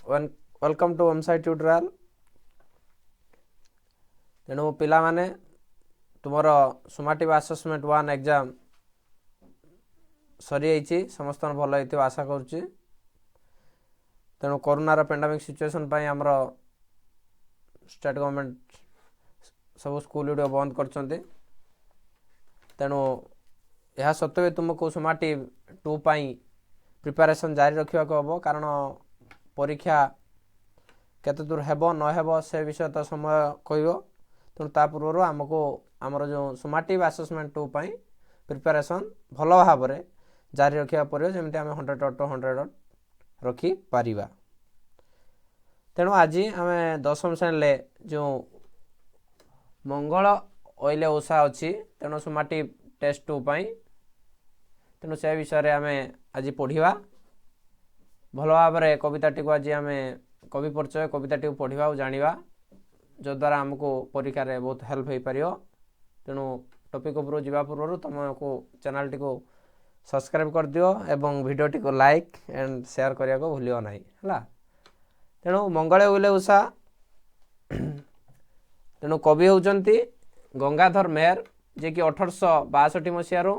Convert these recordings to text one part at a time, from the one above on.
Welcome to Om Sai tutorial. ତେଣୁ ପିଲାମାନେ, ତୁମର ସୁମାଟିଭ୍ ଆସେସମେଣ୍ଟ 1 ଏକ୍ଜାମ୍ ସରିଯାଇଛି। ସମସ୍ତଙ୍କର ଭଲ ହେଇଥିବ ଆଶା କରୁଛି। ତେଣୁ କରୋନାର ପେଣ୍ଡାମିକ୍ ସିଚୁଏସନ୍ ପାଇଁ ଆମର ଷ୍ଟେଟ୍ ଗଭର୍ଣ୍ଣମେଣ୍ଟ ସବୁ ସ୍କୁଲ ଗୁଡ଼ିକ ବନ୍ଦ କରିଛନ୍ତି। ତେଣୁ ଏହା ସତ୍ତ୍ୱେ ତୁମକୁ ସୁମାଟିଭ୍ 2 ପାଇଁ ପ୍ରିପାରେସନ୍ ଜାରି ରଖିବାକୁ ହେବ, କାରଣ ପରୀକ୍ଷା କେତେ ଦୂର ହେବ ନ ହେବ ସେ ବିଷୟ ତ ସମୟ କହିବ। ତେଣୁ ତା ପୂର୍ବରୁ ଆମକୁ ଆମର ଯେଉଁ ସୁମାଟିଭ୍ ଆସେସମେଣ୍ଟ 2 ପାଇଁ ପ୍ରିପାରେସନ୍ ଭଲ ଭାବରେ ଜାରି ରଖିବାକୁ ପଡ଼ିବ, ଯେମିତି ଆମେ 100 ଡଟ୍ ଟୁ 100 ଡଟ୍ ରଖିପାରିବା। ତେଣୁ ଆଜି ଆମେ ଦଶମ ଶ୍ରେଣୀରେ ଯେଉଁ ମଙ୍ଗଳ ଅଇଲେ ଉଷା ଅଛି, ତେଣୁ ସୁମାଟିଭ୍ ଟେଷ୍ଟ 2 ପାଇଁ, ତେଣୁ ସେ ବିଷୟରେ ଆମେ ଆଜି ପଢ଼ିବା ଭଲ ଭାବରେ କବିତାଟିକୁ। ଆଜି ଆମେ କବି ପରିଚୟ, କବିତାଟିକୁ ପଢ଼ିବା ଆଉ ଜାଣିବା, ଯଦ୍ୱାରା ଆମକୁ ପରୀକ୍ଷାରେ ବହୁତ ହେଲ୍ପ ହେଇପାରିବ। ତେଣୁ ଟପିକ୍ ଉପରକୁ ଯିବା ପୂର୍ବରୁ ତୁମକୁ ଚ୍ୟାନେଲଟିକୁ ସବସ୍କ୍ରାଇବ୍ କରିଦିଅ ଏବଂ ଭିଡ଼ିଓଟିକୁ ଲାଇକ୍ ଆଣ୍ଡ ସେୟାର କରିବାକୁ ଭୁଲିବ ନାହିଁ, ହେଲା। ତେଣୁ ମଙ୍ଗଳେ ଉଇଲେ ଉଷା। ତେଣୁ କବି ହେଉଛନ୍ତି ଗଙ୍ଗାଧର ମେହେର, ଯିଏକି 1862 ମସିହାରୁ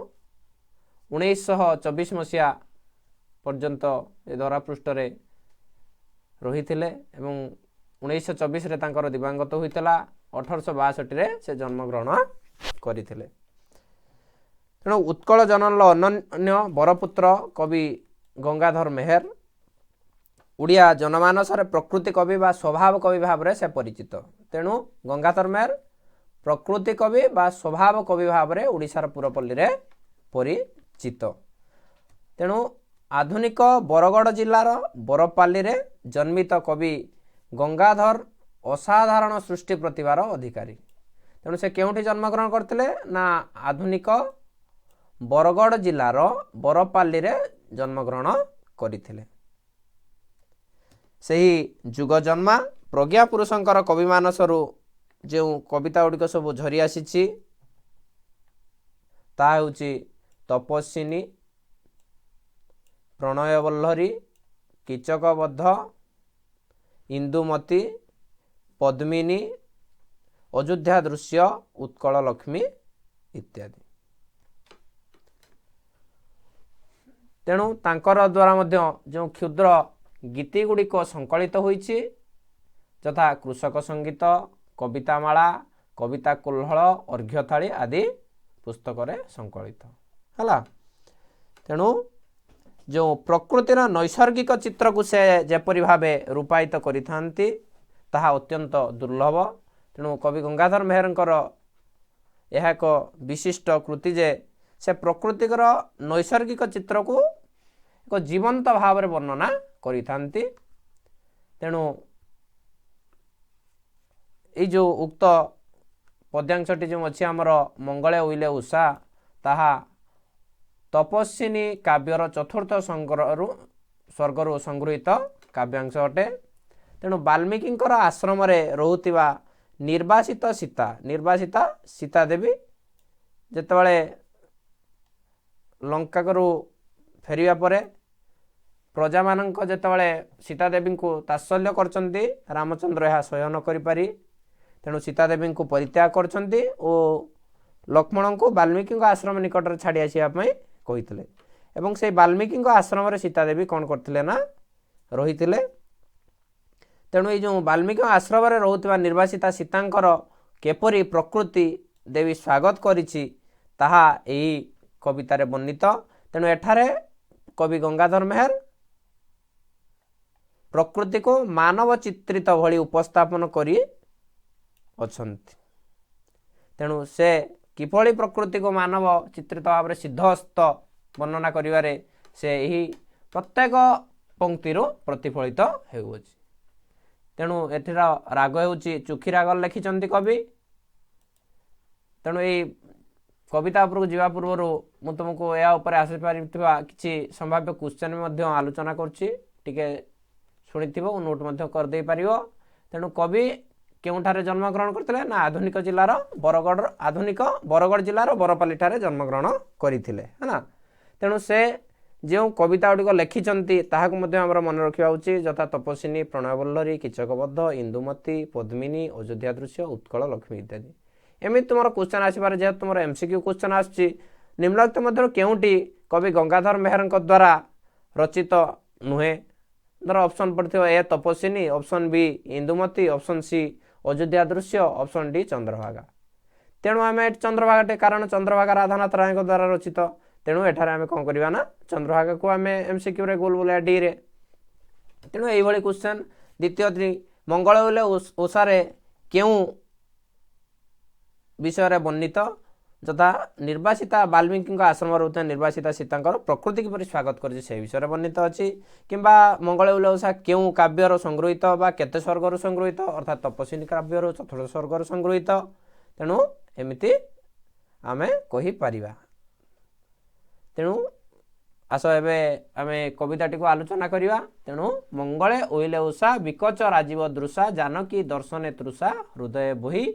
1924 ମସିହା ପର୍ଯ୍ୟନ୍ତ ଏ ଧରାପୃଷ୍ଠରେ ରହିଥିଲେ ଏବଂ 1924ରେ ତାଙ୍କର ଦିବାଙ୍ଗତ ହୋଇଥିଲା। 1862ରେ ସେ ଜନ୍ମଗ୍ରହଣ କରିଥିଲେ। ତେଣୁ ଉତ୍କଳ ଜନନର ଅନନ୍ୟ ବରପୁତ୍ର କବି ଗଙ୍ଗାଧର ମେହେର ଓଡ଼ିଆ ଜନମାନସରେ ପ୍ରକୃତି କବି ବା ସ୍ୱଭାବ କବି ଭାବରେ ସେ ପରିଚିତ। ତେଣୁ ଗଙ୍ଗାଧର ମେହେର ପ୍ରକୃତି କବି ବା ସ୍ୱଭାବ କବି ଭାବରେ ଓଡ଼ିଶାର ପୁରପଲ୍ଲୀରେ ପରିଚିତ। ତେଣୁ ଆଧୁନିକ ବରଗଡ଼ ଜିଲ୍ଲାର ବରପାଲିରେ ଜନ୍ମିତ କବି ଗଙ୍ଗାଧର ଅସାଧାରଣ ସୃଷ୍ଟି ପ୍ରତିଭାର ଅଧିକାରୀ। ତେଣୁ ସେ କେଉଁଠି ଜନ୍ମଗ୍ରହଣ କରିଥିଲେ ନା ଆଧୁନିକ ବରଗଡ଼ ଜିଲ୍ଲାର ବରପାଲିରେ ଜନ୍ମଗ୍ରହଣ କରିଥିଲେ। ସେହି ଯୁଗ ଜନ୍ମା ପ୍ରଜ୍ଞା ପୁରୁଷଙ୍କର କବିମାନସରୁ ଯେଉଁ କବିତା ଗୁଡ଼ିକ ସବୁ ଝରି ଆସିଛି, ତାହା ହେଉଛି ତପସ୍ୱିନୀ, ପ୍ରଣୟବଲ୍ଲରୀ, କୀଚକବଦ୍ଧ, ଇନ୍ଦୁମତୀ, ପଦ୍ମିନୀ, ଅଯୋଧ୍ୟା ଦୃଶ୍ୟ, ଉତ୍କଳ ଲକ୍ଷ୍ମୀ ଇତ୍ୟାଦି। ତେଣୁ ତାଙ୍କର ଦ୍ୱାରା ମଧ୍ୟ ଯେଉଁ କ୍ଷୁଦ୍ର ଗୀତି ଗୁଡ଼ିକ ସଂକଳିତ ହୋଇଛି, ଯଥା କୃଷକ ସଙ୍ଗୀତ, କବିତାମାଳା, କବିତା କୋହ୍ଲଳ, ଅର୍ଘ୍ୟଥାଳି ଆଦି ପୁସ୍ତକରେ ସଂକଳିତ ହେଲା। ତେଣୁ ଯେଉଁ ପ୍ରକୃତିର ନୈସର୍ଗିକ ଚିତ୍ରକୁ ସେ ଯେପରି ଭାବେ ରୂପାୟିତ କରିଥାନ୍ତି, ତାହା ଅତ୍ୟନ୍ତ ଦୁର୍ଲଭ। ତେଣୁ କବି ଗଙ୍ଗାଧର ମେହେରଙ୍କର ଏହା ଏକ ବିଶିଷ୍ଟ କୃତି ଯେ ସେ ପ୍ରକୃତିର ନୈସର୍ଗିକ ଚିତ୍ରକୁ ଏକ ଜୀବନ୍ତ ଭାବରେ ବର୍ଣ୍ଣନା କରିଥାନ୍ତି। ତେଣୁ ଏଇ ଯେଉଁ ଉକ୍ତ ପଦ୍ୟାଂଶଟି ଯେଉଁ ଅଛି ଆମର ମଙ୍ଗଳେ ଉଇଲେ ଉଷା, ତାହା ତପସ୍ୱିନୀ କାବ୍ୟର ଚତୁର୍ଥ ସଂଗ୍ରହରୁ ସ୍ୱର୍ଗରୁ ସଂଗୃହୀତ କାବ୍ୟାଂଶ ଅଟେ। ତେଣୁ ବାଲ୍ମୀକିଙ୍କର ଆଶ୍ରମରେ ରହୁଥିବା ନିର୍ବାସିତ ସୀତା, ନିର୍ବାସିତା ସୀତା ଦେବୀ ଯେତେବେଳେ ଲଙ୍କାରୁ ଫେରିବା ପରେ ପ୍ରଜାମାନଙ୍କ ଯେତେବେଳେ ସୀତା ଦେବୀଙ୍କୁ ତାତ୍ସଲ୍ୟ କରିଛନ୍ତି, ରାମଚନ୍ଦ୍ର ଏହା ସହ୍ୟ ନ କରିପାରି ତେଣୁ ସୀତା ଦେବୀଙ୍କୁ ପରିତ୍ୟାଗ କରିଛନ୍ତି ଓ ଲକ୍ଷ୍ମଣଙ୍କୁ ବାଲ୍ମୀକିଙ୍କ ଆଶ୍ରମ ନିକଟରେ ଛାଡ଼ି ଆସିବା ପାଇଁ କହିଥିଲେ। ଏବଂ ସେଇ ବାଲ୍ମୀକିଙ୍କ ଆଶ୍ରମରେ ସୀତା ଦେବୀ କ'ଣ କରିଥିଲେ ନା ରହିଥିଲେ। ତେଣୁ ଏଇ ଯେଉଁ ବାଲ୍ମୀକିଙ୍କ ଆଶ୍ରମରେ ରହୁଥିବା ନିର୍ବାସିତା ସୀତାଙ୍କର କିପରି ପ୍ରକୃତି ଦେବୀ ସ୍ୱାଗତ କରିଛି, ତାହା ଏହି କବିତାରେ ବର୍ଣ୍ଣିତ। ତେଣୁ ଏଠାରେ କବି ଗଙ୍ଗାଧର ମେହେର ପ୍ରକୃତିକୁ ମାନବ ଚିତ୍ରିତ ଭଳି ଉପସ୍ଥାପନ କରି ଅଛନ୍ତି। ତେଣୁ ସେ କିଭଳି ପ୍ରକୃତିକୁ ମାନବ ଚିତ୍ରିତ ଭାବରେ ସିଦ୍ଧହସ୍ତ ବର୍ଣ୍ଣନା କରିବାରେ ସେ ଏହି ପ୍ରତ୍ୟେକ ପଙ୍କ୍ତିରୁ ପ୍ରତିଫଳିତ ହେଉଅଛି। ତେଣୁ ଏଥିର ରାଗ ହେଉଛି ଚୁଖି ରାଗ ଲେଖିଛନ୍ତି କବି। ତେଣୁ ଏଇ କବିତା ଉପରକୁ ଯିବା ପୂର୍ବରୁ ମୁଁ ତୁମକୁ ଏହା ଉପରେ ଆସିପାରିଥିବା କିଛି ସମ୍ଭାବ୍ୟ କ୍ୱେଶ୍ଚନ୍ ମଧ୍ୟ ଆଲୋଚନା କରୁଛି। ଟିକେ ଶୁଣିଥିବ ଓ ନୋଟ୍ ମଧ୍ୟ କରିଦେଇପାରିବ। ତେଣୁ କବି କେଉଁଠାରେ ଜନ୍ମଗ୍ରହଣ କରିଥିଲେ ନା ଆଧୁନିକ ଜିଲ୍ଲାର ବରଗଡ଼ର, ଆଧୁନିକ ବରଗଡ଼ ଜିଲ୍ଲାର ବରପାଲିଠାରେ ଜନ୍ମଗ୍ରହଣ କରିଥିଲେ, ହେଲା। ତେଣୁ ସେ ଯେଉଁ କବିତା ଗୁଡ଼ିକ ଲେଖିଛନ୍ତି ତାହାକୁ ମଧ୍ୟ ଆମର ମନେ ରଖିବା ଉଚିତ, ଯଥା ତପସ୍ୱିନୀ, ପ୍ରଣୟବଲ୍ଲରୀ, କୀଚକବଦ୍ଧ, ଇନ୍ଦୁମତୀ, ପଦ୍ମିନୀ, ଅଯୋଧ୍ୟା ଦୃଶ୍ୟ, ଉତ୍କଳ ଲକ୍ଷ୍ମୀ ଇତ୍ୟାଦି। ଏମିତି ତୁମର କ୍ୱେଶ୍ଚନ୍ ଆସିପାରେ, ଯେହେତୁ ତୁମର ଏମସିକ୍ୟୁ କ୍ୱେଶ୍ଚନ୍ ଆସୁଛି। ନିମ୍ନଲିଖିତ ମଧ୍ୟରୁ କେଉଁଟି କବି ଗଙ୍ଗାଧର ମେହେରଙ୍କ ଦ୍ୱାରା ରଚିତ ନୁହେଁ? ଧର ଅପସନ୍ ପଡ଼ିଥିବ A Tapaswini, option B Indumati, option C Ayodhya ଦୃଶ୍ୟ, ଅପସନ୍ ଡି ଚନ୍ଦ୍ରଭାଗା। ତେଣୁ ଆମେ ଏଠି ଚନ୍ଦ୍ରଭାଗାଟେ, କାରଣ ଚନ୍ଦ୍ରଭାଗା ରାଧାନାଥ ରାୟଙ୍କ ଦ୍ୱାରା ରଚିତ। ତେଣୁ ଏଠାରେ ଆମେ କ'ଣ କରିବା ନା ଚନ୍ଦ୍ରଭାଗାକୁ ଆମେ ଏମସିକ୍ୟୁରେ ଗୋଲ ବୁଲାଇବା ଡିରେ। ତେଣୁ ଏଇଭଳି କ୍ୱେଶ୍ଚନ୍। ଦ୍ୱିତୀୟ, ମଙ୍ଗଳ ଉଇଲେ ଉଷାରେ କେଉଁ ବିଷୟରେ ବର୍ଣ୍ଣିତ? ଯଥା ନିର୍ବାସିତା ବାଲ୍ମୀକିଙ୍କ ଆଶ୍ରମରେ ରହୁଥିବା ନିର୍ବାସିତା ସୀତାଙ୍କର ପ୍ରକୃତି କିପରି ସ୍ୱାଗତ କରିଛି ସେହି ବିଷୟରେ ବର୍ଣ୍ଣିତ ଅଛି। କିମ୍ବା ମଙ୍ଗଳ ଉଇଲେ ଉଷା କେଉଁ କାବ୍ୟର ସଂଗୃହୀତ ବା କେତେ ସର୍ଗରୁ ସଂଗୃହୀତ? ଅର୍ଥାତ୍ ତପସ୍ୱିନୀ କାବ୍ୟରୁ ଚତୁର୍ଥ ସର୍ଗରୁ ସଂଗୃହୀତ। ତେଣୁ ଏମିତି ଆମେ କହିପାରିବା। ତେଣୁ ଆସ ଏବେ ଆମେ କବିତାଟିକୁ ଆଲୋଚନା କରିବା। ତେଣୁ ମଙ୍ଗଳେ ଉଇଲେ ଉଷା ବିକଚ ରାଜୀବ ଦୃଶା, ଜାନକୀ ଦର୍ଶନେ ତୃଷା ହୃଦୟ ବହି,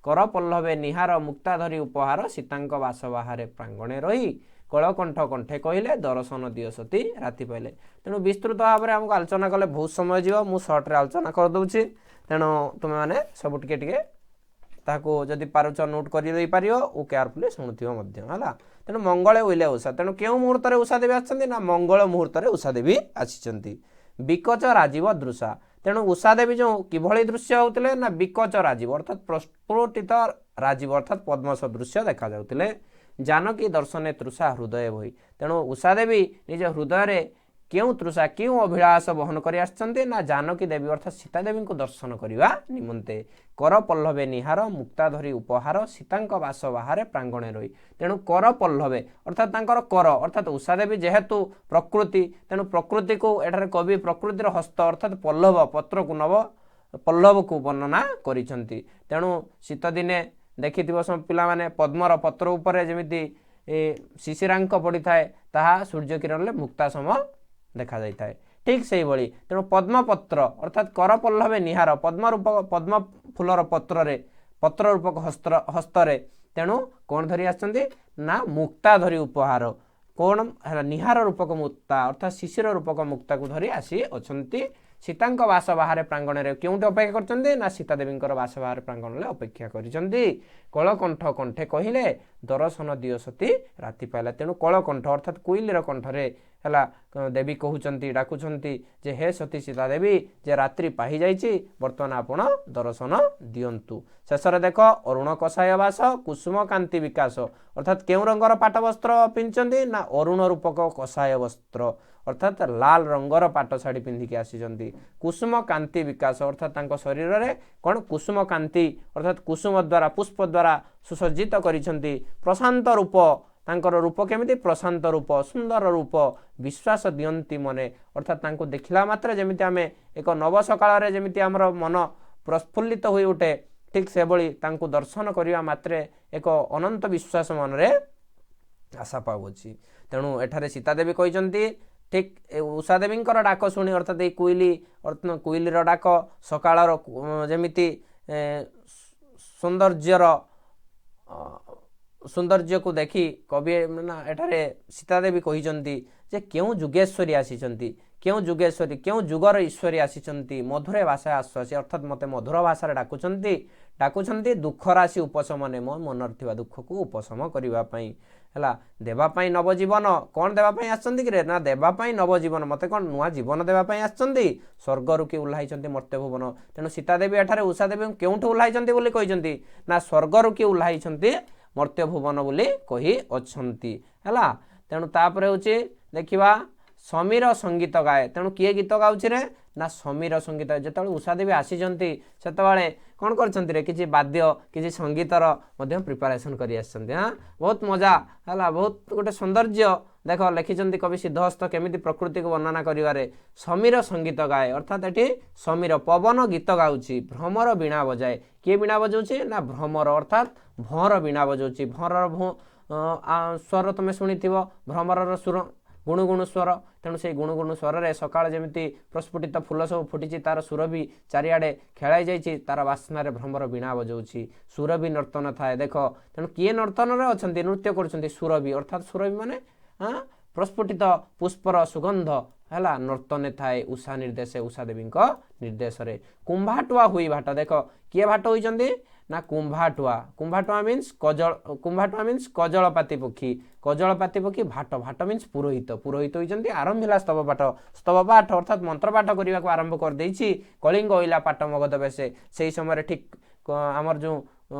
କର ପଲ୍ଲବେ ନିହାର ମୁକ୍ତା ଧରି ଉପହାର, ସୀତାଙ୍କ ବାସ ବାହାରେ ପ୍ରାଙ୍ଗଣେ ରହି, କଳକଣ୍ଠ କଣ୍ଠେ କହିଲେ ଦର୍ଶନ ଦିଅ ସତୀ ରାତି ପାଇଲେ। ତେଣୁ ବିସ୍ତୃତ ଭାବରେ ଆମକୁ ଆଲୋଚନା କଲେ ବହୁତ ସମୟ ଯିବ, ମୁଁ ସର୍ଟରେ ଆଲୋଚନା କରିଦେଉଛି। ତେଣୁ ତୁମେମାନେ ସବୁ ଟିକେ ଟିକେ ତାହାକୁ ଯଦି ପାରୁଛ ନୋଟ୍ କରିଦେଇପାରିବ ଓ କେୟାରଫୁଲି ଶୁଣୁଥିବ ମଧ୍ୟ, ହେଲା। ତେଣୁ ମଙ୍ଗଳେ ଉଇଲେ ଉଷା। ତେଣୁ କେଉଁ ମୁହୂର୍ତ୍ତରେ ଉଷା ଦେବୀ ଆସିଛନ୍ତି ନା ମଙ୍ଗଳ ମୁହୂର୍ତ୍ତରେ ଉଷା ଦେବୀ ଆସିଛନ୍ତି। ବିକଚ ରାଜୀବ ଦୃଶା। ତେଣୁ ଉଷା ଦେବୀ ଯେଉଁ କିଭଳି ଦୃଶ୍ୟ ହେଉଥିଲେ ନା ବିକଚ ରାଜୀବ, ଅର୍ଥାତ୍ ପ୍ରସ୍ଫୁଟିତ ରାଜୀବ, ଅର୍ଥାତ୍ ପଦ୍ମ ସଦୃଶ୍ୟ ଦେଖାଯାଉଥିଲେ। ଜାନକୀ ଦର୍ଶନେ ତୃଷା ହୃଦୟ ବହି। ତେଣୁ ଉଷା ଦେବୀ ନିଜ ହୃଦୟରେ କେଉଁ ତୃଷା, କେଉଁ ଅଭିଳାଷ ବହନ କରି ଆସିଛନ୍ତି ନା ଜାନକୀ ଦେବୀ ଅର୍ଥାତ୍ ସୀତା ଦେବୀଙ୍କୁ ଦର୍ଶନ କରିବା ନିମନ୍ତେ। କର ପଲ୍ଲବେ ନିହାର ମୁକ୍ତା ଧରି ଉପହାର, ସୀତାଙ୍କ ବାସ ବାହାରେ ପ୍ରାଙ୍ଗଣେ ରହି। ତେଣୁ କର ପଲ୍ଲବେ ଅର୍ଥାତ୍ ତାଙ୍କର କର, ଅର୍ଥାତ୍ ଉଷା ଦେବୀ ଯେହେତୁ ପ୍ରକୃତି, ତେଣୁ ପ୍ରକୃତିକୁ ଏଠାରେ କବି ପ୍ରକୃତିର ହସ୍ତ ଅର୍ଥାତ୍ ପଲ୍ଲବ ପତ୍ରକୁ, ନବ ପଲ୍ଲବକୁ ବର୍ଣ୍ଣନା କରିଛନ୍ତି। ତେଣୁ ଶୀତ ଦିନେ ଦେଖିଥିବ ସବୁ ପିଲାମାନେ, ପଦ୍ମର ପତ୍ର ଉପରେ ଯେମିତି ଶିଶିରାଙ୍କ ପଡ଼ିଥାଏ, ତାହା ସୂର୍ଯ୍ୟ କିରଣରେ ମୁକ୍ତା ସମ ଦେଖାଯାଇଥାଏ, ଠିକ୍ ସେଇଭଳି। ତେଣୁ ପଦ୍ମପତ୍ର ଅର୍ଥାତ୍ କର ପଲ୍ଲବେ ନିହାର, ପଦ୍ମ ରୂପ, ପଦ୍ମ ଫୁଲର ପତ୍ରରେ, ପତ୍ର ରୂପକ ହସ୍ତରେ ତେଣୁ କ'ଣ ଧରି ଆସିଛନ୍ତି ନା ମୁକ୍ତା ଧରି ଉପହାର। କ'ଣ ହେଲା? ନିହାର ରୂପକ ମୁକ୍ତା ଅର୍ଥାତ୍ ଶିଶିର ରୂପକ ମୁକ୍ତାକୁ ଧରି ଆସି ଅଛନ୍ତି। ସୀତାଙ୍କ ବାସ ବାହାରେ ପ୍ରାଙ୍ଗଣରେ କେଉଁଠି ଅପେକ୍ଷା କରିଛନ୍ତି ନା ସୀତା ଦେବୀଙ୍କର ବାସ ବାହାରେ ପ୍ରାଙ୍ଗଣରେ ଅପେକ୍ଷା କରିଛନ୍ତି। କଳକଣ୍ଠ କଣ୍ଠେ କହିଲେ ଦର୍ଶନ ଦିଅ ସତୀ ରାତି ପାଇଲା। ତେଣୁ କଳକଣ୍ଠ ଅର୍ଥାତ୍ କୋଇଲିର କଣ୍ଠରେ ହେଲା ଦେବୀ କହୁଛନ୍ତି, ଡାକୁଛନ୍ତି ଯେ ହେ ସତୀ ସୀତା ଦେବୀ, ଯେ ରାତ୍ରି ପାହିଯାଇଛି, ବର୍ତ୍ତମାନ ଆପଣ ଦର୍ଶନ ଦିଅନ୍ତୁ। ଶେଷରେ ଦେଖ, ଅରୁଣ କଷାୟ ବାସ କୁସୁମ କାନ୍ତି ବିକାଶ। ଅର୍ଥାତ୍ କେଉଁ ରଙ୍ଗର ପାଟ ବସ୍ତ୍ର ପିନ୍ଧିଛନ୍ତି ନା ଅରୁଣ ରୂପକ କଷାୟ ବସ୍ତ୍ର, ଅର୍ଥାତ୍ ଲାଲ ରଙ୍ଗର ପାଟ ଶାଢ଼ୀ ପିନ୍ଧିକି ଆସିଛନ୍ତି। କୁସୁମ କାନ୍ତି ବିକାଶ ଅର୍ଥାତ୍ ତାଙ୍କ ଶରୀରରେ କ'ଣ କୁସୁମ କାନ୍ତି, ଅର୍ଥାତ୍ କୁସୁମ ଦ୍ୱାରା, ପୁଷ୍ପ ଦ୍ୱାରା ସୁସଜ୍ଜିତ କରିଛନ୍ତି। ପ୍ରଶାନ୍ତ ରୂପ, ତାଙ୍କର ରୂପ କେମିତି? ପ୍ରଶାନ୍ତ ରୂପ, ସୁନ୍ଦର ରୂପ। ବିଶ୍ୱାସ ଦିଅନ୍ତି ମନେ, ଅର୍ଥାତ୍ ତାଙ୍କୁ ଦେଖିଲା ମାତ୍ରେ ଯେମିତି ଆମେ ଏକ ନବ ସକାଳରେ ଯେମିତି ଆମର ମନ ପ୍ରଫୁଲ୍ଲିତ ହୋଇ ଉଠେ, ଠିକ୍ ସେଭଳି ତାଙ୍କୁ ଦର୍ଶନ କରିବା ମାତ୍ରେ ଏକ ଅନନ୍ତ ବିଶ୍ୱାସ ମନରେ ଆଶା ପାଉଅଛି। ତେଣୁ ଏଠାରେ ସୀତାଦେବୀ କହିଛନ୍ତି, ଠିକ୍ ଉଷା ଦେବୀଙ୍କର ଡାକ ଶୁଣି, ଅର୍ଥାତ୍ ଏଇ କୋଇଲି, କୋଇଲିର ଡାକ ସକାଳର ଯେମିତି ସୌନ୍ଦର୍ଯ୍ୟର ସୌନ୍ଦର୍ଯ୍ୟକୁ ଦେଖି କବି ନା ଏଠାରେ ସୀତାଦେବୀ କହିଛନ୍ତି ଯେ କେଉଁ ଯୁଗେଶ୍ୱରୀ ଆସିଛନ୍ତି, କେଉଁ ଯୁଗେଶ୍ୱରୀ, କେଉଁ ଯୁଗର ଈଶ୍ୱରୀ ଆସିଛନ୍ତି। ମଧୁରେ ଭାଷା ଆଶ୍ୱାସୀ, ଅର୍ଥାତ୍ ମୋତେ ମଧୁର ଭାଷାରେ ଡାକୁଛନ୍ତି, ଡାକୁଛନ୍ତି ଦୁଃଖ ରାଶି ଉପଶମନେ, ମୋ ମନରେ ଥିବା ଦୁଃଖକୁ ଉପଶମ କରିବା ପାଇଁ, ହେଲା। ଦେବା ପାଇଁ ନବଜୀବନ। କ'ଣ ଦେବା ପାଇଁ ଆସିଛନ୍ତି କିରେ? ନା ଦେବା ପାଇଁ ନବଜୀବନ। ମୋତେ କ'ଣ ନୂଆ ଜୀବନ ଦେବା ପାଇଁ ଆସିଛନ୍ତି? ସ୍ୱର୍ଗରୁ କି ଓହ୍ଲାଇଛନ୍ତି ମର୍ତ୍ତ୍ୟ ଭୁବନ। ତେଣୁ ସୀତାଦେବୀ ଏଠାରେ ଉଷା ଦେବୀଙ୍କୁ କେଉଁଠୁ ଓହ୍ଲାଇଛନ୍ତି ବୋଲି କହିଛନ୍ତି ନା ସ୍ୱର୍ଗରୁ କି ଓହ୍ଲାଇଛନ୍ତି ମର୍ତ୍ତ୍ୟ ଭୁବନ ବୋଲି କହି ଅଛନ୍ତି, ହେଲା। ତେଣୁ ତାପରେ ହେଉଛି ଦେଖିବା ସମୀର ସଙ୍ଗୀତ ଗାଏ। ତେଣୁ କିଏ ଗୀତ ଗାଉଛି ରେ? ନା ସମୀର ସଙ୍ଗୀତ। ଯେତେବେଳେ ଉଷା ଦେବୀ ଆସିଛନ୍ତି ସେତେବେଳେ କ'ଣ କରିଛନ୍ତି ରେ? କିଛି ବାଦ୍ୟ, କିଛି ସଙ୍ଗୀତର ମଧ୍ୟ ପ୍ରିପାରେସନ୍ କରି ଆସିଛନ୍ତି। ହଁ, ବହୁତ ମଜା ହେଲା, ବହୁତ ଗୋଟେ ସୌନ୍ଦର୍ଯ୍ୟ। ଦେଖ, ଲେଖିଛନ୍ତି କବି ସିଦ୍ଧହସ୍ତ କେମିତି ପ୍ରକୃତିକୁ ବର୍ଣ୍ଣନା କରିବାରେ। ସମୀର ସଙ୍ଗୀତ ଗାଏ, ଅର୍ଥାତ୍ ଏଠି ସମୀର ପବନ ଗୀତ ଗାଉଛି। ଭ୍ରମର ବୀଣା ବଜାଏ। କିଏ ବୀଣା ବଜାଉଛି ନା ଭ୍ରମର, ଅର୍ଥାତ୍ ଭଁର ବୀଣା ବଜାଉଛି। ଭଁରର ଭଁ ସ୍ୱର ତୁମେ ଶୁଣିଥିବ, ଭ୍ରମରର ସୁର ଗୁଣୁଗୁଣୁ ସ୍ୱର। ତେଣୁ ସେଇ ଗୁଣୁଗୁଣୁ ସ୍ୱରରେ ସକାଳେ ଯେମିତି ପ୍ରସ୍ଫୁଟିତ ଫୁଲ ସବୁ ଫୁଟିଛି, ତାର ସୁରଭି ଚାରିଆଡ଼େ ଖେଳାଇ ଯାଇଛି, ତାର ବାସ୍ନାରେ ଭ୍ରମର ବୀଣା ବଜାଉଛି। ସୁରଭି ନର୍ତ୍ତନ ଥାଏ। ଦେଖ, ତେଣୁ କିଏ ନର୍ତ୍ତନରେ ଅଛନ୍ତି, ନୃତ୍ୟ କରୁଛନ୍ତି? ସୁରଭି, ଅର୍ଥାତ୍ ସୁରଭି ମାନେ ହଁ ପ୍ରସ୍ଫୁଟିତ ପୁଷ୍ପର ସୁଗନ୍ଧ ହେଲା, ନର୍ତ୍ତନେ ଥାଏ ଉଷା ନିର୍ଦ୍ଦେଶ, ଉଷା ଦେବୀଙ୍କ ନିର୍ଦ୍ଦେଶରେ। କୁମ୍ଭାଟୁଆ ହୁଇ ଭାଟ, ଦେଖ କିଏ ଭାଟ ହୋଇଛନ୍ତି ନା କୁମ୍ଭାଟୁଆ। କୁମ୍ଭାଟୁଆ ମିନ୍ସ କଜଳ, କୁମ୍ଭାଟୁଆ ମିନ୍ସ କଜଳପାତି ପକ୍ଷୀ। କଜଳପାତି ପକ୍ଷୀ ଭାଟ, ଭାଟ ମିନ୍ସ ପୁରୋହିତ, ପୁରୋହିତ ହୋଇଛନ୍ତି। ଆରମ୍ଭିଲା ସ୍ତବ ପାଠ, ସ୍ତବ ପାଠ ଅର୍ଥାତ୍ ମନ୍ତ୍ର ପାଠ କରିବାକୁ ଆରମ୍ଭ କରିଦେଇଛି। କଳିଙ୍ଗ ଅଇଲା ପାଟ ମଗଧ ବେଶେ। ସେଇ ସମୟରେ ଠିକ୍ ଆମର ଯେଉଁ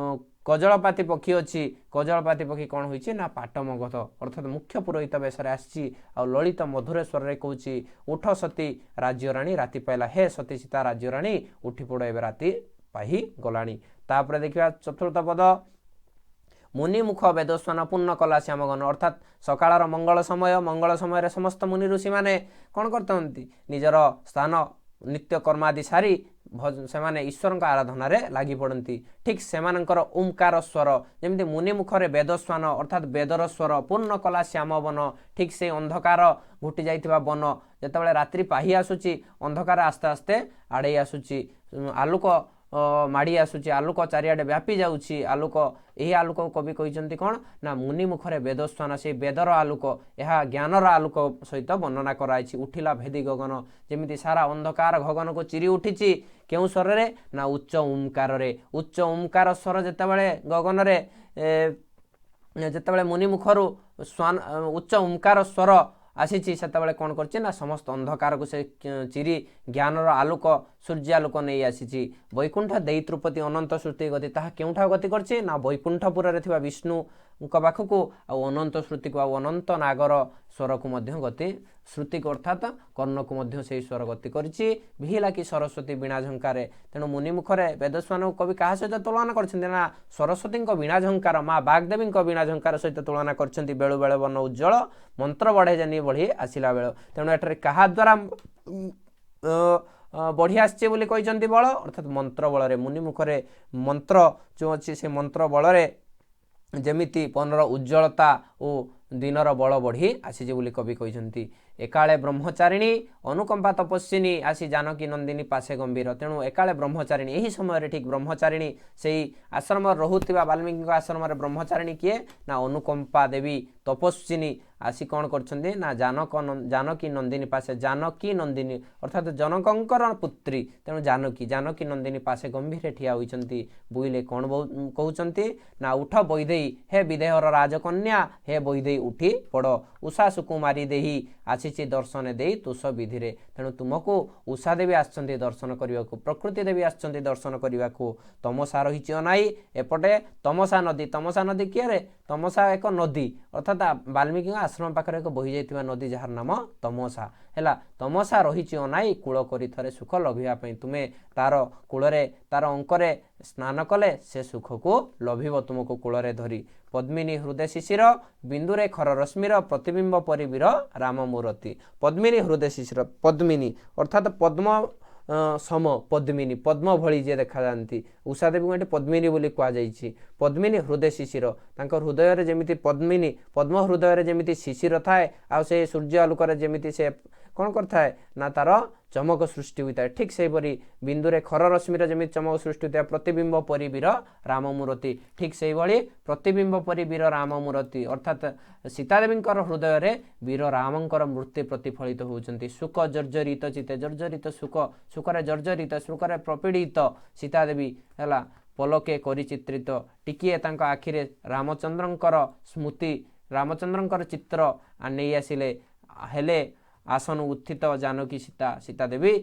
କଜଳପାତି ପକ୍ଷୀ ଅଛି, କଜଳପାତି ପକ୍ଷୀ କ'ଣ ହୋଇଛି ନା ପାଟ ମଗଧ ଅର୍ଥାତ୍ ମୁଖ୍ୟ ପୁରୋହିତ ବେଶରେ ଆସିଛି। ଆଉ ଲଳିତ ମଧୁରେଶ୍ୱରରେ କହୁଛି, ଉଠ ସତୀ ରାଜ୍ୟରାଣୀ ରାତି ପାଇଲା। ହେ ସତୀ ସୀତା ରାଜ୍ୟରାଣୀ, ଉଠି ପଡ଼, ଏବେ ରାତି ପାହି ଗଲାଣି। ତାପରେ ଦେଖିବା ଚତୁର୍ଥ ପଦ। ମୁନି ମୁଖ ବେଦସ୍ୱାନ ପୂର୍ଣ୍ଣ କଲା ଶ୍ୟାମଗନ। ଅର୍ଥାତ୍ ସକାଳର ମଙ୍ଗଳ ସମୟ, ମଙ୍ଗଳ ସମୟରେ ସମସ୍ତ ମୁନି ଋଷିମାନେ କ'ଣ କରିଥାନ୍ତି? ନିଜର ସ୍ଥାନ ନିତ୍ୟ କର୍ମାଦି ସାରି ସେମାନେ ଈଶ୍ୱରଙ୍କ ଆରାଧନାରେ ଲାଗି ପଡ଼ନ୍ତି। ଠିକ୍ ସେମାନଙ୍କର ଓମ୍କାର ସ୍ୱର ଯେମିତି ମୁନି ମୁଖରେ ବେଦସ୍ୱାନ ଅର୍ଥାତ୍ ବେଦର ସ୍ୱର ପୂର୍ଣ୍ଣ କଲା ଶ୍ୟାମ ବନ, ଠିକ୍ ସେଇ ଅନ୍ଧକାର ଘୋଟି ଯାଇଥିବା ବନ ଯେତେବେଳେ ରାତ୍ରି ପାହି ଆସୁଛି, ଅନ୍ଧକାର ଆସ୍ତେ ଆସ୍ତେ ଆଡ଼େଇ ଆସୁଛି, ଆଲୋକ ମାଡ଼ି ଆସୁଛି, ଆଲୋକ ଚାରିଆଡ଼େ ବ୍ୟାପି ଯାଉଛି ଆଲୋକ। ଏହି ଆଲୋକକୁ କବି କହିଛନ୍ତି କ'ଣ ନା ମୁନି ମୁଖରେ ବେଦସ୍ୱାନ, ସେଇ ବେଦର ଆଲୋକ, ଏହା ଜ୍ଞାନର ଆଲୋକ ସହିତ ବର୍ଣ୍ଣନା କରାଯାଇଛି। ଉଠିଲା ଭେଦି ଗଗନ, ଯେମିତି ସାରା ଅନ୍ଧକାର ଗଗନକୁ ଚିରି ଉଠିଛି। କେଉଁ ସ୍ୱରରେ ନା ଉଚ୍ଚ ଓମ୍କାରରେ। ଉଚ୍ଚ ଓମ୍କାର ସ୍ୱର ଯେତେବେଳେ ଗଗନରେ, ଯେତେବେଳେ ମୁନି ମୁଖରୁ ସ୍ୱାନ ଉଚ୍ଚ ଓମ୍କାର ସ୍ୱର ଆସିଛି, ସେତେବେଳେ କ'ଣ କରିଛି ନା ସମସ୍ତ ଅନ୍ଧକାରକୁ ସେ ଚିରି ଜ୍ଞାନର ଆଲୋକ, ସୂର୍ଯ୍ୟାଲୋକ ନେଇ ଆସିଛି। ବୈକୁଣ୍ଠ ଦେଇ ତ୍ରୁପତି ଅନନ୍ତ ଶ୍ରୁତି ଗତି, ତାହା କେଉଁଠାକୁ ଗତି କରିଛି ନା ବୈକୁଣ୍ଠପୁରରେ ଥିବା ବିଷ୍ଣୁଙ୍କ ପାଖକୁ, ଆଉ ଅନନ୍ତ ଶ୍ରୁତିକୁ, ଆଉ ଅନନ୍ତ ନାଗର ସ୍ୱରକୁ ମଧ୍ୟ ଗତି, ଶ୍ରୁତିକୁ ଅର୍ଥାତ୍ କର୍ଣ୍ଣକୁ ମଧ୍ୟ ସେଇ ସ୍ୱର ଗତି କରିଛି। ବିହିଲା କି ସରସ୍ୱତୀ ବୀଣା ଝଙ୍କାରେ। ତେଣୁ ମୁନି ମୁଖରେ ବେଦସ୍ୱାନକୁ କବି କାହା ସହିତ ତୁଳନା କରିଛନ୍ତି ନା ସରସ୍ୱତୀଙ୍କ ବୀଣା ଝଙ୍କାର, ମା ବାଗଦେବୀଙ୍କ ବୀଣା ଝଙ୍କାର ସହିତ ତୁଳନା କରିଛନ୍ତି। ବେଳୁ ବେଳ ବନ ଉଜ୍ଜଳ ମନ୍ତ୍ର ବଢ଼େ ଜାନି ବଢ଼ି ଆସିଲା ବେଳ। ତେଣୁ ଏଠାରେ କାହା ଦ୍ୱାରା ବଢ଼ି ଆସିଛି ବୋଲି କହିଛନ୍ତି? ବଳ ଅର୍ଥାତ୍ ମନ୍ତ୍ର ବଳରେ। ମୁନି ମୁଖରେ ମନ୍ତ୍ର ଯେଉଁ ଅଛି, ସେ ମନ୍ତ୍ର ବଳରେ ଯେମିତି ବନର ଉଜ୍ଜଳତା ଓ ଦିନର ବଳ ବଢ଼ି ଆସିଛି ବୋଲି କବି କହିଛନ୍ତି। ଏକାଳେ ବ୍ରହ୍ମଚାରିଣୀ ଅନୁକମ୍ପା ତପସ୍ୱିନୀ ଆସି ଜାନକୀ ନନ୍ଦିନୀ ପାଶେ ଗମ୍ଭୀର। ତେଣୁ ଏକାଳେ ବ୍ରହ୍ମଚାରିଣୀ, ଏହି ସମୟରେ ଠିକ୍ ବ୍ରହ୍ମଚାରିଣୀ, ସେଇ ଆଶ୍ରମରେ ରହୁଥିବା ବାଲ୍ମୀକିଙ୍କ ଆଶ୍ରମରେ ବ୍ରହ୍ମଚାରିଣୀ କିଏ ନା ଅନୁକମ୍ପା ଦେବୀ ତପସ୍ୱିନୀ ଆସି କ'ଣ କରିଛନ୍ତି ନା ଜାନକୀ ନନ୍ଦିନୀ ପାଶେ, ଜାନକୀ ନନ୍ଦିନୀ ଅର୍ଥାତ୍ ଜନକଙ୍କର ପୁତ୍ରୀ, ତେଣୁ ଜାନକୀ, ଜାନକୀ ନନ୍ଦିନୀ ପାଶେ ଗମ୍ଭୀରେ ଠିଆ ହୋଇଛନ୍ତି। ବୋଇଲେ କ'ଣ କହୁଛନ୍ତି ନା ଉଠ ବୈଦେଇ, ହେ ବିଦେହର ରାଜକନ୍ୟା, ହେ ବୈଦେଇ ଉଠି ପଡ଼। ଉଷା ସୁକୁମାରୀ ଦେହି ଆସିଛି ଦର୍ଶନ ଦେଇ ତୁଷ ବିଧିରେ। ତେଣୁ ତୁମକୁ ଉଷା ଦେବୀ ଆସିଛନ୍ତି ଦର୍ଶନ କରିବାକୁ, ପ୍ରକୃତି ଦେବୀ ଆସିଛନ୍ତି ଦର୍ଶନ କରିବାକୁ। ତମସା ରହିଛି ଅନାଇ, ଏପଟେ ତମସା ନଦୀ। ତମସା ନଦୀ କିଏ ରେ? ତମସା ଏକ ନଦୀ, ଅର୍ଥାତ୍ ବାଲ୍ମୀକିଙ୍କ ଆଶ୍ରମ ପାଖରେ ଏକ ବହି ଯାଇଥିବା ନଦୀ ଯାହାର ନାମ ତମସା ହେଲା। ତମସା ରହିଛି ଅନାଇ କୂଳ କରି ଥରେ ସୁଖ ଲଭିବା ପାଇଁ। ତୁମେ ତାର କୂଳରେ, ତାର ଅଙ୍କରେ ସ୍ନାନ କଲେ ସେ ସୁଖକୁ ଲଭିବ ତୁମକୁ କୂଳରେ ଧରି। ପଦ୍ମିନୀ ହୃଦୟ ଶିଶିର ବିନ୍ଦୁରେ ଖର ରଶ୍ମିର ପ୍ରତିବିମ୍ବ ପରି ବୀର ରାମ ମୂରତି। ପଦ୍ମିନୀ ହୃଦୟ ଶିଶିର, ପଦ୍ମିନୀ ଅର୍ଥାତ୍ ପଦ୍ମ ସମ, ପଦ୍ମିନୀ ପଦ୍ମ ଭଳି ଯିଏ ଦେଖାଯାଆନ୍ତି, ଉଷା ଦେବୀଙ୍କୁ ଏଠି ପଦ୍ମିନୀ ବୋଲି କୁହାଯାଇଛି। ପଦ୍ମିନୀ ହୃଦୟ ଶିଶିର, ତାଙ୍କ ହୃଦୟରେ ଯେମିତି ପଦ୍ମିନୀ, ପଦ୍ମ ହୃଦୟରେ ଯେମିତି ଶିଶିର ଥାଏ, ଆଉ ସେ ସୂର୍ଯ୍ୟ ଆଲୋକରେ ଯେମିତି ସେ କ'ଣ କରିଥାଏ ନା ତାର ଚମକ ସୃଷ୍ଟି ହୋଇଥାଏ, ଠିକ୍ ସେହିପରି ବିନ୍ଦୁରେ ଖର ରଶ୍ମିର ଯେମିତି ଚମକ ସୃଷ୍ଟି ହୋଇଥାଏ, ପ୍ରତିବିମ୍ବ ପରି ବୀର ରାମ ମୂରତି, ଠିକ୍ ସେଇଭଳି ପ୍ରତିବିମ୍ବ ପରି ବୀର ରାମ ମୂରତି ଅର୍ଥାତ୍ ସୀତାଦେବୀଙ୍କର ହୃଦୟରେ ବୀର ରାମଙ୍କର ମୂର୍ତ୍ତି ପ୍ରତିଫଳିତ ହେଉଛନ୍ତି। ଶୋକ ଜର୍ଜରିତ ଚିତ୍ତେ, ଜର୍ଜରିତ ଶୋକ, ଶୋକରେ ଜର୍ଜରିତ, ଶୋକରେ ପ୍ରପୀଡ଼ିତ ସୀତାଦେବୀ ହେଲା ପଲକେ କରି ଚିତ୍ରିତ। ଟିକିଏ ତାଙ୍କ ଆଖିରେ ରାମଚନ୍ଦ୍ରଙ୍କର ସ୍ମୃତି, ରାମଚନ୍ଦ୍ରଙ୍କର ଚିତ୍ର ନେଇ ଆସିଲେ। ହେଲେ ଆସନ ଉତ୍ଥିତ ଜାନକୀ ସୀତା, ସୀତା ଦେବୀ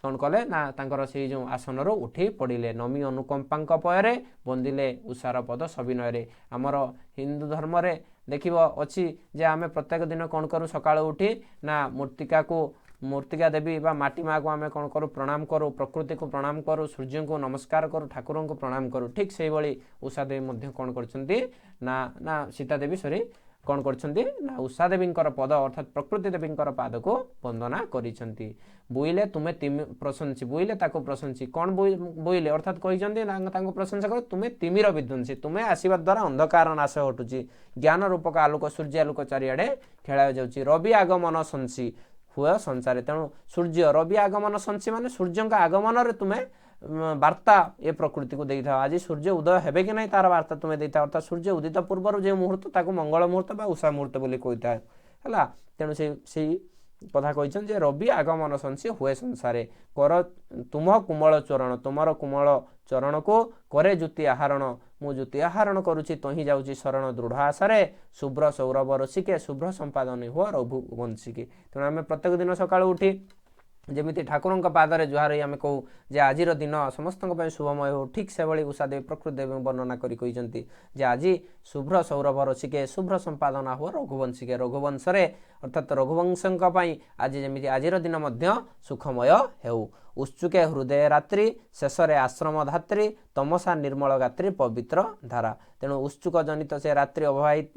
କ'ଣ କଲେ ନା ତାଙ୍କର ସେଇ ଯେଉଁ ଆସନରୁ ଉଠି ପଡ଼ିଲେ। ନମି ଅନୁକମ୍ପାଙ୍କ ପୟରେ ବନ୍ଦିଲେ ଉଷାର ପଦ ସବିନୟରେ। ଆମର ହିନ୍ଦୁ ଧର୍ମରେ ଦେଖିବ ଅଛି ଯେ ଆମେ ପ୍ରତ୍ୟେକ ଦିନ କ'ଣ କରୁ ସକାଳୁ ଉଠି ନା ମୂର୍ତ୍ତିକାକୁ, ମୂର୍ତ୍ତିକା ଦେବୀ ବା ମାଟି ମାଆକୁ ଆମେ କ'ଣ କରୁ? ପ୍ରଣାମ କରୁ, ପ୍ରକୃତିକୁ ପ୍ରଣାମ କରୁ, ସୂର୍ଯ୍ୟଙ୍କୁ ନମସ୍କାର କରୁ, ଠାକୁରଙ୍କୁ ପ୍ରଣାମ କରୁ। ଠିକ୍ ସେଇଭଳି ଉଷା ଦେବୀ ମଧ୍ୟ କ'ଣ କରିଛନ୍ତି ନା, ନା ସୀତା ଦେବୀ ସରି, କ'ଣ କରିଛନ୍ତି ନା ଉଷା ଦେବୀଙ୍କର ପଦ ଅର୍ଥାତ୍ ପ୍ରକୃତି ଦେବୀଙ୍କର ପାଦକୁ ବନ୍ଦନା କରିଛନ୍ତି। ବୋଇଲେ ତୁମେ ପ୍ରଶଂସି, ବୋଇଲେ ତାକୁ ପ୍ରଶଂସି, କ'ଣ ବୋଇଲେ ଅର୍ଥାତ୍ କହିଛନ୍ତି ନା ତାଙ୍କୁ ପ୍ରଶଂସା କର, ତୁମେ ତିମିର ବିଧ୍ୱଂସୀ, ତୁମେ ଆସିବା ଦ୍ୱାରା ଅନ୍ଧକାର ନାଶ ଘଟୁଛି, ଜ୍ଞାନ ରୂପକ ଆଲୋକ, ସୂର୍ଯ୍ୟ ଆଲୋକ ଚାରିଆଡ଼େ ଖେଳା ଯାଉଛି। ରବି ଆଗମନ ସଂସି ହୁଏ ସଂସାରେ। ତେଣୁ ସୂର୍ଯ୍ୟ ରବି ଆଗମନ ସଂସି ମାନେ ସୂର୍ଯ୍ୟଙ୍କ ଆଗମନରେ ତୁମେ ବାର୍ତ୍ତା ଏ ପ୍ରକୃତିକୁ ଦେଇଥାଅ। ଆଜି ସୂର୍ଯ୍ୟ ଉଦୟ ହେବେ କି ନାହିଁ ତାର ବାର୍ତ୍ତା ତୁମେ ଦେଇଥାଅ। ଅର୍ଥାତ୍ ସୂର୍ଯ୍ୟ ଉଦିତ ପୂର୍ବରୁ ଯେଉଁ ମୁହୂର୍ତ୍ତ ତାକୁ ମଙ୍ଗଳ ମୁହୂର୍ତ୍ତ ବା ଉଷା ମୁହୂର୍ତ୍ତ ବୋଲି କହିଥାଏ। ହେଲା। ତେଣୁ ସେ ସେଇ କଥା କହିଛନ୍ତି ଯେ ରବି ଆଗମନ ସଂଶୀ ହୁଏ ସଂସାରେ, କର ତୁମ କୁମଳ ଚରଣ, ତୁମର କୁମଳ ଚରଣକୁ କରେ ଜ୍ୟୋତି ଆହରଣ, ମୁଁ ଜ୍ୟୋତି ଆହରଣ କରୁଛି, ତହିଁ ଯାଉଛି ଶରଣ ଦୃଢ଼ ଆଶାରେ, ଶୁଭ୍ର ସୌରଭ ରସିକେ ଶୁଭ୍ର ସମ୍ପାଦନ ହୁଅ ରଘୁବଂଶୀକେ। ତେଣୁ ଆମେ ପ୍ରତ୍ୟେକ ଦିନ ସକାଳୁ ଉଠି ଯେମିତି ଠାକୁରଙ୍କ ପାଦରେ ଜୁହାର ହୋଇ ଆମେ କହୁ ଯେ ଆଜିର ଦିନ ସମସ୍ତଙ୍କ ପାଇଁ ଶୁଭମୟ ହେଉ, ଠିକ୍ ସେଭଳି ଉଷା ଦେବୀ ପ୍ରକୃତି ଦେବୀ ବର୍ଣ୍ଣନା କରି କହିଛନ୍ତି ଯେ ଆଜି ଶୁଭ୍ର ସୌରଭ ରସିକେ ଶୁଭ୍ର ସମ୍ପାଦନା ହୁଅ ରଘୁବଂଶୀକେ, ରଘୁବଂଶରେ ଅର୍ଥାତ୍ ରଘୁବଂଶଙ୍କ ପାଇଁ ଆଜି ଯେମିତି ଆଜିର ଦିନ ମଧ୍ୟ ସୁଖମୟ ହେଉ। ଉତ୍ସୁକେ ହୃଦୟ ରାତ୍ରି ଶେଷରେ ଆଶ୍ରମ ଧାତ୍ରୀ ତମସା ନିର୍ମଳ ଗାତ୍ରୀ ପବିତ୍ର ଧାରା। ତେଣୁ ଉତ୍ସୁକ ଜନିତ ସେ ରାତ୍ରି ଅବବାହିତ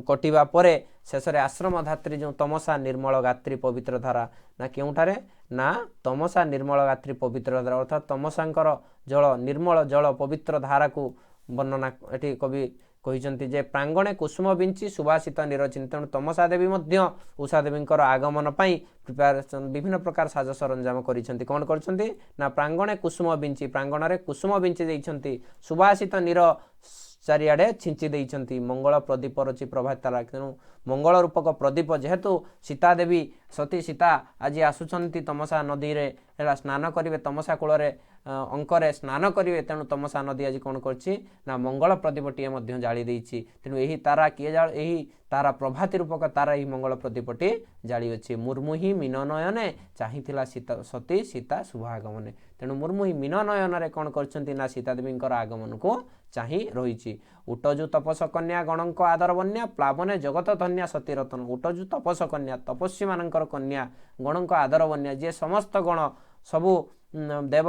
କଟିବା ପରେ ଶେଷରେ ଆଶ୍ରମ ଧାତ୍ରୀ ଯେଉଁ ତମସା ନିର୍ମଳ ଗାତ୍ରୀ ପବିତ୍ର ଧାରା, ନା କେଉଁଠାରେ ନା ତମସା ନିର୍ମଳ ଗାତ୍ରୀ ପବିତ୍ର ଧାରା, ଅର୍ଥାତ୍ ତମସାଙ୍କର ଜଳ ନିର୍ମଳ ଜଳ ପବିତ୍ର ଧାରାକୁ ବର୍ଣ୍ଣନା ଏଠି କବି କହିଛନ୍ତି ଯେ ପ୍ରାଙ୍ଗଣେ କୁସୁମ ବିଞ୍ଚି ସୁବାସିତ ନିରଚିନି। ତେଣୁ ତମସା ଦେବୀ ମଧ୍ୟ ଉଷା ଦେବୀଙ୍କର ଆଗମନ ପାଇଁ ପ୍ରିପାରେସନ୍ ବିଭିନ୍ନ ପ୍ରକାର ସାଜ ସରଞ୍ଜାମ କରିଛନ୍ତି। କ'ଣ କରିଛନ୍ତି ନା ପ୍ରାଙ୍ଗଣେ କୁସୁମ ବିଞ୍ଚି, ପ୍ରାଙ୍ଗଣରେ କୁସୁମ ବିଞ୍ଚି ଦେଇଛନ୍ତି, ସୁବାସିତ ନୀର ଚାରିଆଡ଼େ ଛିଞ୍ଚି ଦେଇଛନ୍ତି, ମଙ୍ଗଳ ପ୍ରଦୀପ ରଚି ପ୍ରଭାତ ତାରା। ତେଣୁ ମଙ୍ଗଳ ରୂପକ ପ୍ରଦୀପ ଯେହେତୁ ସୀତା ଦେବୀ ସତୀ ସୀତା ଆଜି ଆସୁଛନ୍ତି ତମସା ନଦୀରେ ହେଲା ସ୍ନାନ କରିବେ, ତମସା କୂଳରେ ଅଙ୍କରେ ସ୍ନାନ କରିବେ। ତେଣୁ ତମସା ନଦୀ ଆଜି କ'ଣ କରିଛି ନା ମଙ୍ଗଳ ପ୍ରଦୀପଟିଏ ମଧ୍ୟ ଜାଳି ଦେଇଛି। ତେଣୁ ଏହି ତାରା କିଏ ଜାଳ, ଏହି ତାରା ପ୍ରଭାତୀ ରୂପକ ତାରା ଏହି ମଙ୍ଗଳ ପ୍ରଦୀପଟି ଜାଳିଅଛି। ମୁର୍ମୁହି ମୀନ ନୟନେ ଚାହିଁଥିଲା ସୀତା ସତୀ ସୀତା ଶୁଭ ଆଗମନେ। ତେଣୁ ମୁର୍ମୁହି ମୀନ ନୟନରେ କ'ଣ କରିଛନ୍ତି ନା ସୀତା ଦେବୀଙ୍କର ଆଗମନକୁ ଚାହିଁ ରହିଛି। ଉଟଜୁ ତପସ କନ୍ୟା ଗଣଙ୍କ ଆଦର ବନ୍ୟା ପ୍ଲାବନେ ଜଗତ ଧନ୍ୟା ସତୀ ରତନ। ଉଟଜୁ ତପସ କନ୍ୟା ତପସ୍ୱୀମାନଙ୍କର କନ୍ୟା ଗଣଙ୍କ ଆଦର ବନ୍ୟା, ଯିଏ ସମସ୍ତ ଗଣ ସବୁ ଦେବ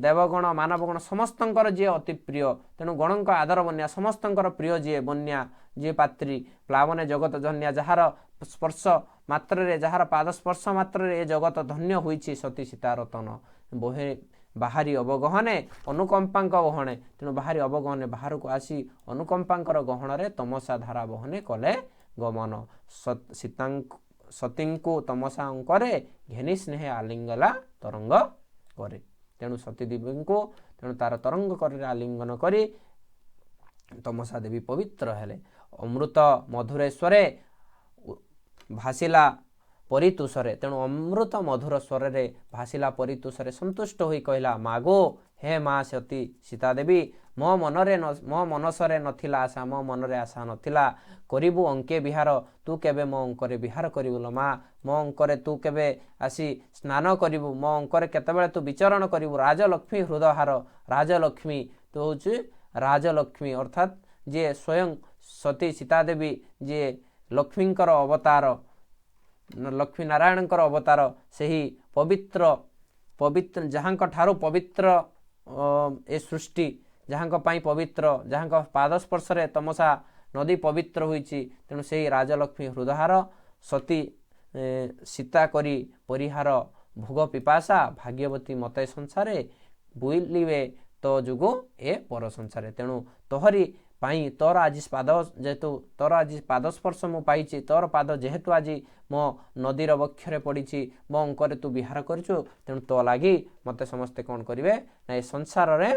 ଦେବଗଣ ମାନବଗଣ ସମସ୍ତଙ୍କର ଯିଏ ଅତି ପ୍ରିୟ, ତେଣୁ ଗଣଙ୍କ ଆଦର ବନ୍ୟା ସମସ୍ତଙ୍କର ପ୍ରିୟ ଯିଏ ବନ୍ୟା ଯିଏ ପାତ୍ରୀ, ପ୍ଲାବନେ ଜଗତ ଧନ୍ୟା ଯାହାର ସ୍ପର୍ଶ ମାତ୍ରରେ ଯାହାର ପାଦ ସ୍ପର୍ଶ ମାତ୍ରରେ ଏ ଜଗତ ଧନ୍ୟ ହୋଇଛି ସତୀ ସୀତା ରତନ। ବହେ ବାହାରି ଅବଗହନେ ଅନୁକମ୍ପାଙ୍କ ଗହଣେ, ତେଣୁ ବାହାରି ଅବଗହନେ ବାହାରକୁ ଆସି ଅନୁକମ୍ପାଙ୍କର ଗହଣରେ ତମସା ଧାରା ବହନେ କଲେ ଗମନ। ସୀତାଙ୍କ ସତୀଙ୍କୁ ତମସା ଅଙ୍କରେ ଘେନି ସ୍ନେହେ ଆଲିଙ୍ଗଲା ତରଙ୍ଗ କରେ। ତେଣୁ ସତୀ ଦେବୀଙ୍କୁ ତେଣୁ ତାର ତରଙ୍ଗ କରରେ ଆଲିଙ୍ଗନ କରି ତମସା ଦେବୀ ପବିତ୍ର ହେଲେ। ଅମୃତ ମଧୁରେଶ୍ୱରେ ଭାସିଲା ପରିତୋଷରେ, ତେଣୁ ଅମୃତ ମଧୁର ସ୍ୱରରେ ଭାସିଲା ପରିତୋଷରେ ସନ୍ତୁଷ୍ଟ ହୋଇ କହିଲା, ମାଗୋ ହେ ମା ସତୀ ସୀତା ଦେବୀ, ମୋ ମନରେ ମୋ ମନସରେ ନଥିଲା ଆଶା, ମୋ ମନରେ ଆଶା ନଥିଲା କରିବୁ ଅଙ୍କେ ବିହାର, ତୁ କେବେ ମୋ ଅଙ୍କରେ ବିହାର କରିବୁ ଲୋ ମା, ମୋ ଅଙ୍କରେ ତୁ କେବେ ଆସି ସ୍ନାନ କରିବୁ, ମୋ ଅଙ୍କରେ କେତେବେଳେ ତୁ ବିଚରଣ କରିବୁ। ରାଜଲକ୍ଷ୍ମୀ ହୃଦହାର, ରାଜଲକ୍ଷ୍ମୀ ତୁ ହେଉଛି ରାଜଲକ୍ଷ୍ମୀ, ଅର୍ଥାତ୍ ଯିଏ ସ୍ୱୟଂ ସତୀ ସୀତା ଦେବୀ ଯିଏ ଲକ୍ଷ୍ମୀଙ୍କର ଅବତାର, ଲକ୍ଷ୍ମୀ ନାରାୟଣଙ୍କର ଅବତାର, ସେହି ପବିତ୍ର ପବିତ୍ର ଯାହାଙ୍କ ଠାରୁ ପବିତ୍ର ଏ ସୃଷ୍ଟି, ଯାହାଙ୍କ ପାଇଁ ପବିତ୍ର, ଯାହାଙ୍କ ପାଦ ସ୍ପର୍ଶରେ ତମସା ନଦୀ ପବିତ୍ର ହୋଇଛି, ତେଣୁ ସେହି ରାଜଲକ୍ଷ୍ମୀ ହୃଦହାର ସତୀ ସୀତା କରି ପରିହାର ଭୋଗ ପିପାସା ଭାଗ୍ୟବତୀ ମତେ ସଂସାରେ ବୁଲିବେ ତୋ ଯୋଗୁଁ ଏ ପର ସଂସାରେ। ତେଣୁ ତୋହରି ପାଇଁ ତୋର ଆଜି ପାଦ ଯେହେତୁ ତୋର ଆଜି ପାଦ ସ୍ପର୍ଶ ମୁଁ ପାଇଛି, ତୋର ପାଦ ଯେହେତୁ ଆଜି ମୋ ନଦୀର ବକ୍ଷରେ ପଡ଼ିଛି, ମୋ ଅଙ୍କରେ ତୁ ବିହାର କରିଛୁ, ତେଣୁ ତୋ ଲାଗି ମୋତେ ସମସ୍ତେ କ'ଣ କରିବେ ନା ଏ ସଂସାରରେ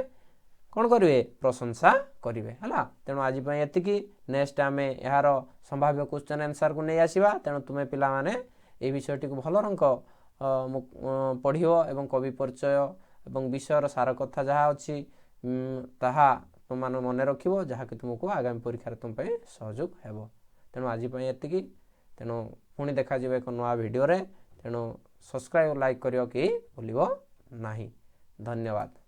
କ'ଣ କରିବେ, ପ୍ରଶଂସା କରିବେ। ହେଲା, ତେଣୁ ଆଜି ପାଇଁ ଏତିକି। ନେକ୍ସଟ ଆମେ ଏହାର ସମ୍ଭାବ୍ୟ କ୍ୱେଶ୍ଚନ୍ ଆନ୍ସର୍କୁ ନେଇ ଆସିବା। ତେଣୁ ତୁମେ ପିଲାମାନେ ଏହି ବିଷୟଟିକୁ ଭଲ ରଙ୍କ ପଢ଼ିବ ଏବଂ କବି ପରିଚୟ ଏବଂ ବିଷୟର ସାର କଥା ଯାହା ଅଛି ତାହା ତୁମମାନେ ମନେ ରଖିବ, ଯାହାକି ତୁମକୁ ଆଗାମୀ ପରୀକ୍ଷାରେ ତୁମ ପାଇଁ ସହଯୋଗ ହେବ। ତେଣୁ ଆଜି ପାଇଁ ଏତିକି। ତେଣୁ ପୁଣି ଦେଖାଯିବ ଏକ ନୂଆ ଭିଡ଼ିଓରେ। ତେଣୁ ସବସ୍କ୍ରାଇବ୍ ଲାଇକ୍ କରିବାକୁ କେହି ଭୁଲିବ ନାହିଁ। ଧନ୍ୟବାଦ।